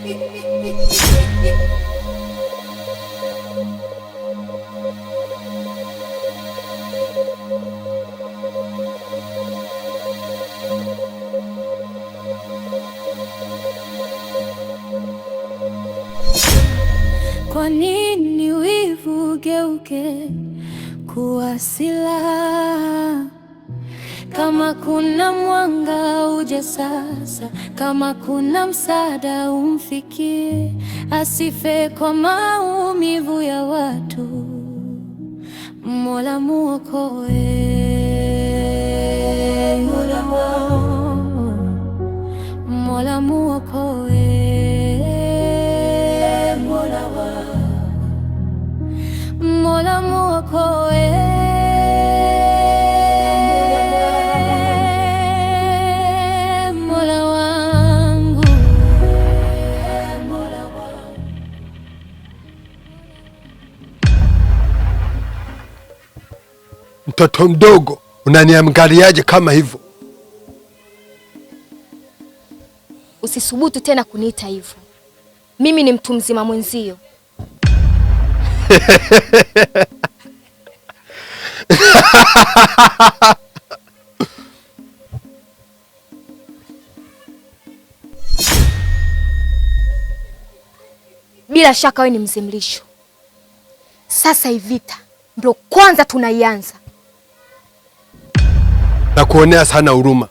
Kwa nini wivu ugeuke kuwa silaha? Kama kuna mwanga uje sasa, kama kuna msaada umfikie, asife kwa maumivu ya watu. Mola muokoe, Mola muokoe, Mola muokoe, Mola wangu. Mtoto mdogo unaniangaliaje kama hivyo? Usisubutu tena kuniita hivyo. Mimi ni mtu mzima mwenzio. Bila shaka wewe ni mzee Mlisho. Sasa hii vita ndio kwanza tunaianza. Na kuonea sana huruma,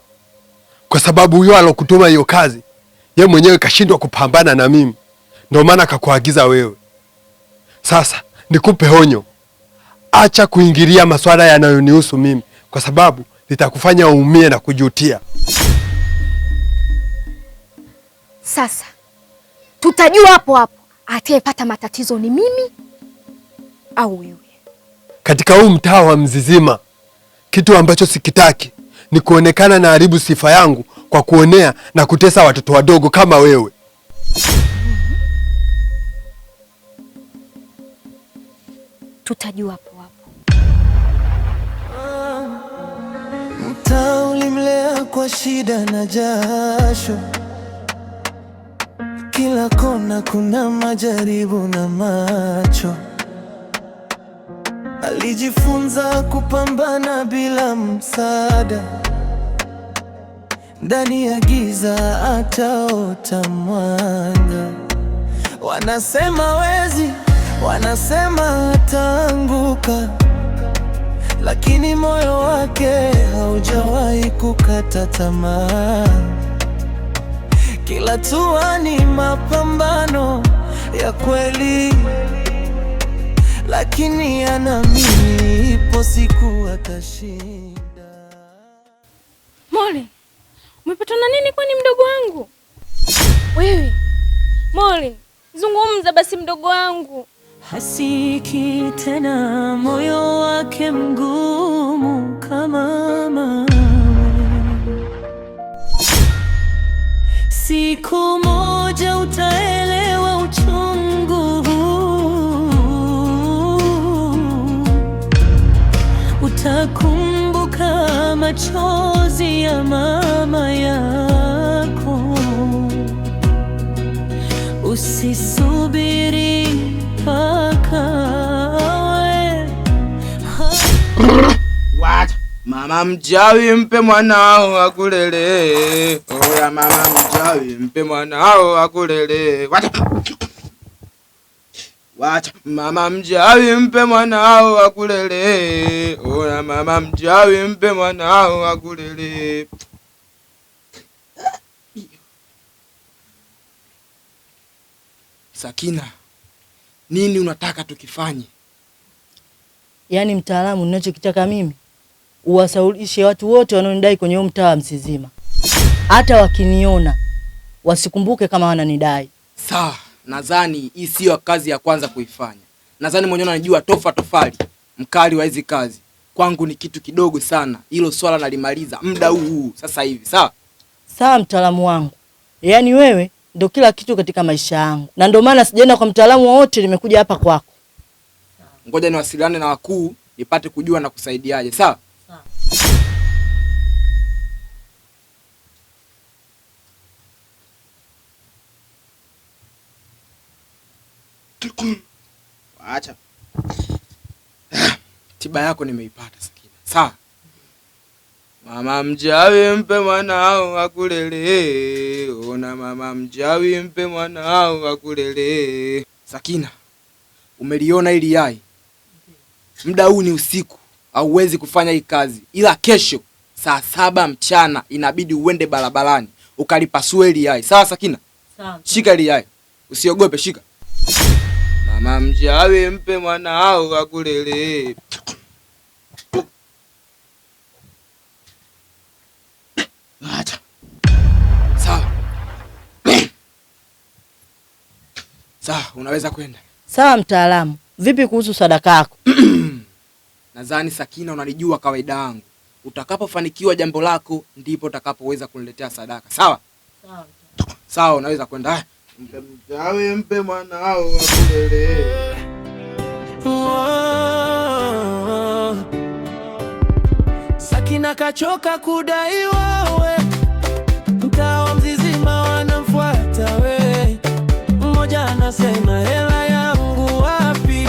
kwa sababu huyo alokutuma hiyo kazi ye mwenyewe kashindwa kupambana na mimi, ndio maana akakuagiza wewe. Sasa nikupe honyo, acha kuingilia maswala yanayonihusu mimi, kwa sababu litakufanya uumie na kujutia. Sasa tutajua hapo hapo atayepata matatizo ni mimi au wewe. Katika huu mtaa wa Mzizima, kitu ambacho sikitaki ni kuonekana na haribu sifa yangu kwa kuonea na kutesa watoto wadogo kama wewe. Tutajua hapo hapo. Mtaa ulimlea kwa shida na jasho, kila kona kuna majaribu na macho. Alijifunza kupambana bila msaada, ndani ya giza ataota mwanga. Wanasema wezi, wanasema ataanguka, lakini moyo wake haujawahi kukata tamaa. Kila hatua ni mapambano ya kweli, lakini anaamini ipo siku atashinda. Moli, umepatwa na nini kwani mdogo wangu? Wewe Moli, zungumza basi mdogo wangu. Hasiki tena, moyo wake mgumu kama mawe. Siku moja utaelewa uchungu huu, utakumbuka machozi ya mama yako. Usisubiri mpaka awe. What? Mama mchawi mpe mwanao akulele. Oya mama mchawi mpe mwanao akulele. What? What? Mama mchawi mpe mwanao akulele. Oya mama mchawi mpe mwanao akulele. Sakina, nini unataka tukifanye? Yaani mtaalamu, ninachokitaka mimi uwasaulishe watu wote wanaonidai kwenye huu mtaa wa Msizima, hata wakiniona wasikumbuke kama wananidai. Sawa, nadhani hii siyo kazi ya kwanza kuifanya. Nadhani mwenyewe unanijua tofa tofali, mkali wa hizi kazi. Kwangu ni kitu kidogo sana. Hilo swala nalimaliza muda huu huu sasa hivi. Sawa? Sawa mtaalamu wangu, yaani wewe ndo kila kitu katika maisha yangu, na ndio maana sijaenda kwa mtaalamu wowote, nimekuja hapa kwako. Ngoja niwasiliane na wakuu nipate kujua na kusaidiaje. Sawa? Acha. Tiba yako nimeipata Sakina. Sawa. Mama mchawi mpe mwanao akulelee. Ona mama mchawi mpe mwanao akulelee. Sakina, umeliona hili yai? Muda huu ni usiku, hauwezi kufanya hii kazi, ila kesho saa 7 mchana inabidi uende barabarani ukalipasue hili yai. Sawa Sakina? Sawa. Shika hili yai, usiogope, shika. Mama mchawi mpe mwanao akulelee. Acha. Sawa. Sawa, unaweza kwenda. Sawa mtaalamu, vipi kuhusu sadaka yako? Nadhani Sakina unalijua kawaida yangu. Utakapofanikiwa jambo lako ndipo utakapoweza kuniletea sadaka. Sawa? Sawa. Sawa, unaweza kwenda. Mpe mchawi mpe mwanao akulelee. Oh, Sakina kachoka kudaiwa we, mtaa wa Mzizima wanamfuata we. Mmoja anasema hela yangu wapi,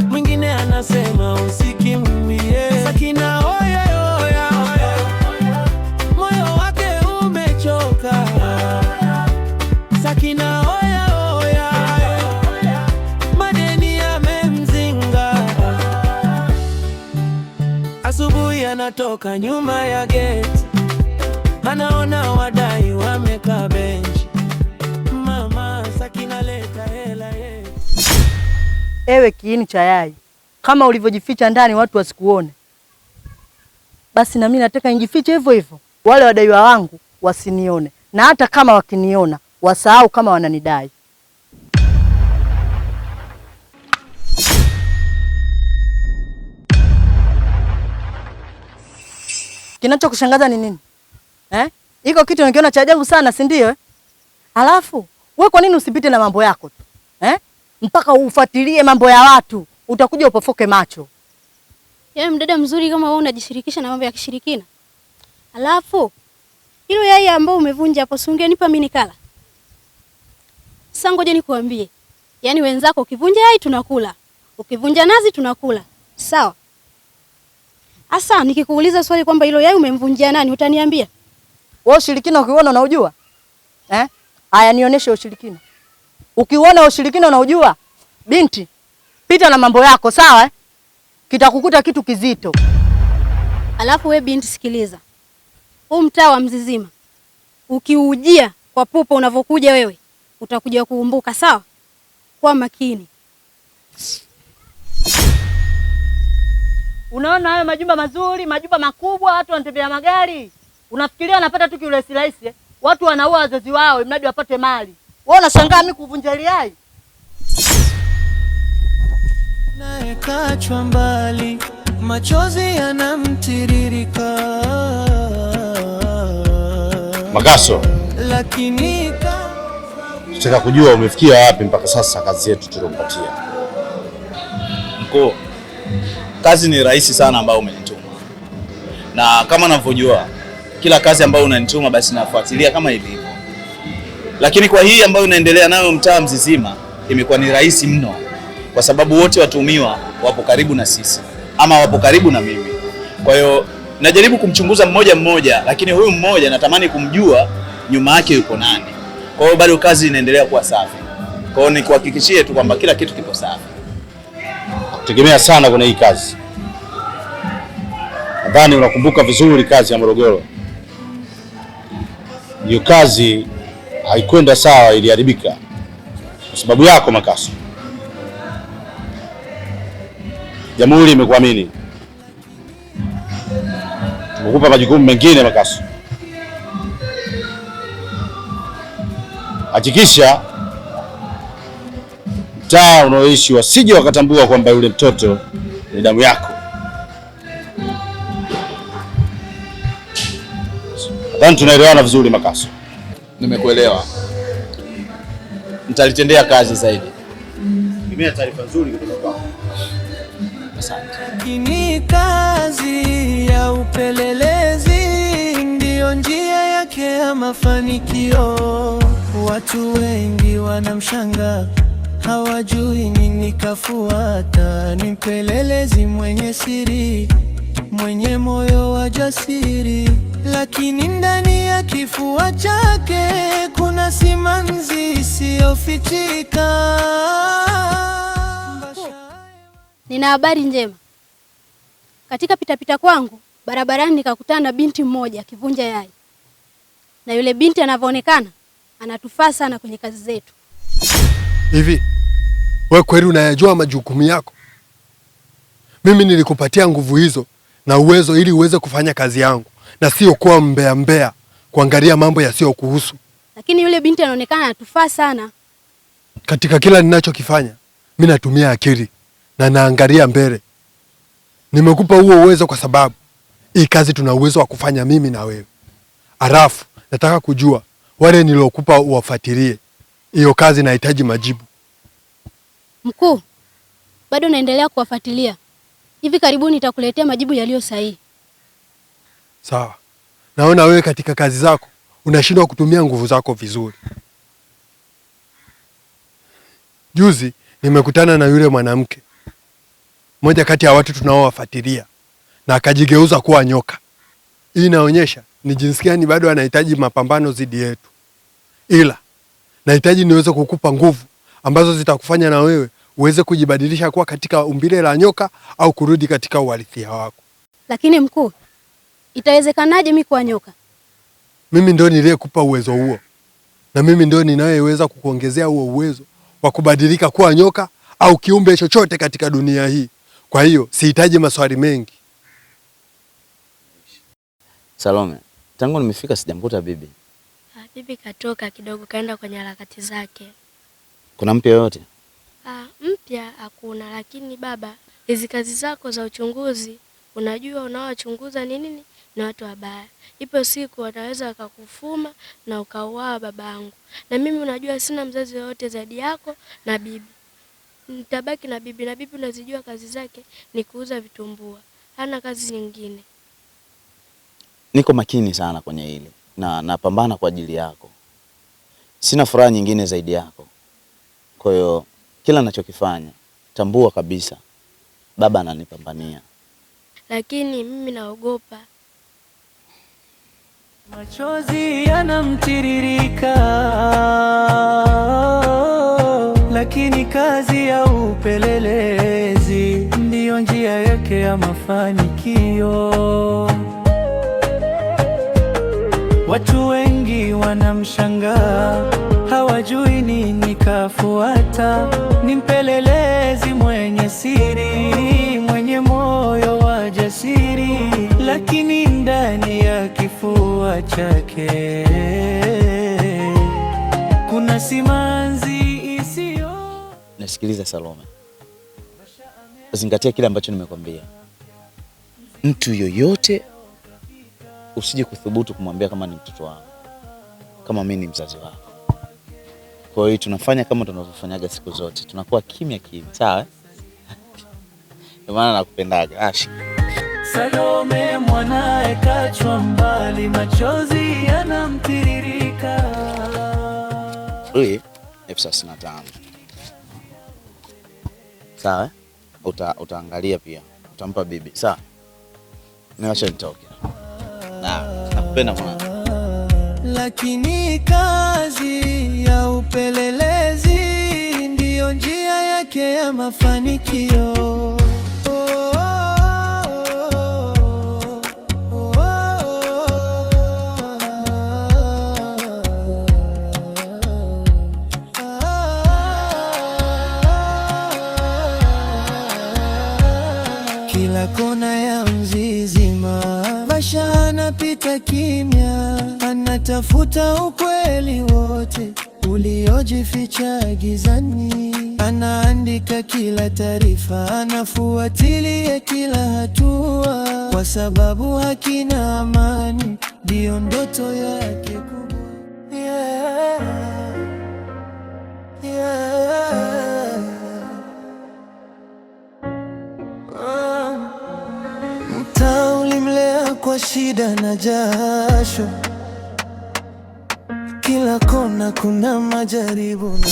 mwingine anasema usikimbie. Sakina oye oya, moyo wake umechoka. Sakina oya oya, madeni yamemzinga. Asubuhi anatoka nyuma ya geti, anaona wadai wamekaa benchi. Mama Sakina, leta hela yetu. Ewe kiini cha yai, kama ulivyojificha ndani watu wasikuone, basi na mimi nataka nijifiche hivyo hivyo, wale wadaiwa wangu wasinione, na hata kama wakiniona wasahau kama wananidai. Kinachokushangaza ni nini eh? Iko kitu nikiona cha ajabu sana, si ndio eh? Alafu we kwa nini usipite na mambo yako tu eh? Mpaka ufuatilie mambo ya watu, utakuja upofoke macho. Yaani mdada mzuri kama wewe unajishirikisha na mambo ya kishirikina. Alafu hilo yai ambao umevunja hapo si ungenipa mimi nikala. Sasa ngoja nikuambie. Yaani wenzako ukivunja yai tunakula. Ukivunja nazi tunakula. Sawa? Asa nikikuuliza swali kwamba hilo yai umemvunjia nani utaniambia? Wewe ushirikina ukiuona unaujua? Eh? Aya, nionyeshe ushirikina. Ukiuona ushirikina unaujua? Binti, pita na mambo yako, sawa eh? Kitakukuta kitu kizito. Alafu we binti sikiliza. Huu mtaa wa Mzizima ukiujia kwa pupa unavokuja wewe utakuja kuumbuka, sawa? Kwa makini. Unaona hayo majumba mazuri, majumba makubwa, watu wanatembea magari. Unafikiria wanapata tu kiurahisi rahisi eh? Watu wanaua wazazi wao mradi wapate mali. Wewe unashangaa mimi kuvunja yai? Naye kachwa mbali, machozi yanamtiririka. Magaso, Lakini nataka kujua umefikia wapi mpaka sasa kazi yetu tuliokupatia. Mkuu, kazi ni rahisi sana ambayo umenituma, na kama unavyojua kila kazi ambayo unanituma basi nafuatilia kama ilivyo, lakini kwa hii ambayo unaendelea nayo mtaa Mzizima imekuwa ni rahisi mno, kwa sababu wote watuhumiwa wapo karibu na sisi ama wapo karibu na mimi. Kwa hiyo najaribu kumchunguza mmoja mmoja, lakini huyu mmoja natamani kumjua nyuma yake yuko nani. Kwa hiyo bado kazi inaendelea kuwa safi. Kwa hiyo nikuhakikishie tu kwamba kila kitu kipo safi. Tegemea sana kwenye hii kazi. Nadhani unakumbuka vizuri kazi ya Morogoro. Hiyo kazi haikwenda sawa, iliharibika kwa sababu yako Makaso. Jamhuri imekuamini, tumekupa majukumu mengine Makaso. Hakikisha mtaa unaoishi wasije wakatambua kwamba yule mtoto ni damu yako. Nadhani tunaelewana vizuri Makaso. Nimekuelewa, nitalitendea kazi zaidi. Tegemea taarifa nzuri kutoka kwako. Asante. Lakini kazi ya upelelezi ndiyo njia yake ya mafanikio. Watu wengi wanamshangaa, Hawajui nini kafuata. Ni mpelelezi mwenye siri, mwenye moyo wa jasiri, lakini ndani ya kifua chake kuna simanzi isiyofichika. Nina habari njema. Katika pitapita kwangu barabarani nikakutana na binti mmoja akivunja yai, na yule binti anavyoonekana anatufaa sana kwenye kazi zetu. Hivi wewe kweli unayajua majukumu yako? Mimi nilikupatia nguvu hizo na uwezo ili uweze kufanya kazi yangu na sio kuwa mbea mbea kuangalia mambo yasiyokuhusu. Lakini yule binti anaonekana anatufaa sana. Katika kila ninachokifanya mimi natumia akili na naangalia mbele. Nimekupa huo uwezo kwa sababu hii kazi tuna uwezo wa kufanya mimi na wewe. Alafu nataka kujua wale niliokupa uwafuatilie. Hiyo kazi inahitaji majibu. Mkuu, bado naendelea kuwafuatilia. Hivi karibuni nitakuletea majibu yaliyo sahihi. Sawa. Naona wewe katika kazi zako unashindwa kutumia nguvu zako vizuri. Juzi nimekutana na yule mwanamke, mmoja kati ya watu tunaowafuatilia, na akajigeuza kuwa nyoka. Hii inaonyesha ni jinsi gani bado anahitaji mapambano dhidi yetu. Ila nahitaji niweze kukupa nguvu ambazo zitakufanya na wewe uweze kujibadilisha kuwa katika umbile la nyoka au kurudi katika uhalisia wako. Lakini mkuu, itawezekanaje mimi kuwa nyoka? Mimi ndio niliyekupa uwezo huo, na mimi ndio ninayeweza kukuongezea huo uwezo wa kubadilika kuwa nyoka au kiumbe chochote katika dunia hii. Kwa hiyo sihitaji maswali mengi. Salome, tangu nimefika sijamkuta bibi. Bibi katoka kidogo kaenda kwenye harakati zake. Kuna mpya yoyote? Mpya hakuna, lakini baba, hizi kazi zako za uchunguzi, unajua unaowachunguza ni nini? Ni watu wabaya. Ipo siku wataweza wakakufuma na ukauawa babangu. Na mimi unajua sina mzazi yoyote zaidi yako na bibi. Nitabaki na bibi, na bibi unazijua kazi zake ni kuuza vitumbua. Hana kazi nyingine. Niko makini sana kwenye hili na napambana kwa ajili yako. Sina furaha nyingine zaidi yako. Kwa hiyo kila ninachokifanya tambua kabisa baba ananipambania. Lakini mimi naogopa. Machozi yanamtiririka, lakini kazi ya upelelezi ndiyo njia yake ya mafanikio. Watu wengi wanamshangaa, hawajui nini kafuata. Ni mpelelezi mwenye siri, mwenye moyo wa jasiri, lakini ndani ya kifua chake kuna simanzi isiyo. Nasikiliza Salome, zingatia kile ambacho nimekwambia. Mtu yoyote usije kuthubutu kumwambia kama ni mtoto wangu, kama mimi ni mzazi wako. Kwa hiyo tunafanya kama tunavyofanyaga siku zote, tunakuwa kimya kimya, sawa? Ndio maana nakupendaga. Ashi. Salome mwanae kachwa mbali, machozi yanamtiririka. Hii 35,000. Sawa? Utaangalia pia, utampa bibi, sawa? Niache nitoke. Na nakupenda mwanangu. Lakini kazi ya upelelezi ndiyo njia yake ya mafanikio. Kila kona ya Mzizima, Basha anapita kimya, anatafuta ukweli wote uliojificha gizani. Anaandika kila taarifa, anafuatilia kila hatua, kwa sababu haki na amani ndiyo ndoto yake kubwa. Yeah. Yeah. Mtaa ulimlea kwa shida na jasho, kila kona kuna majaribu na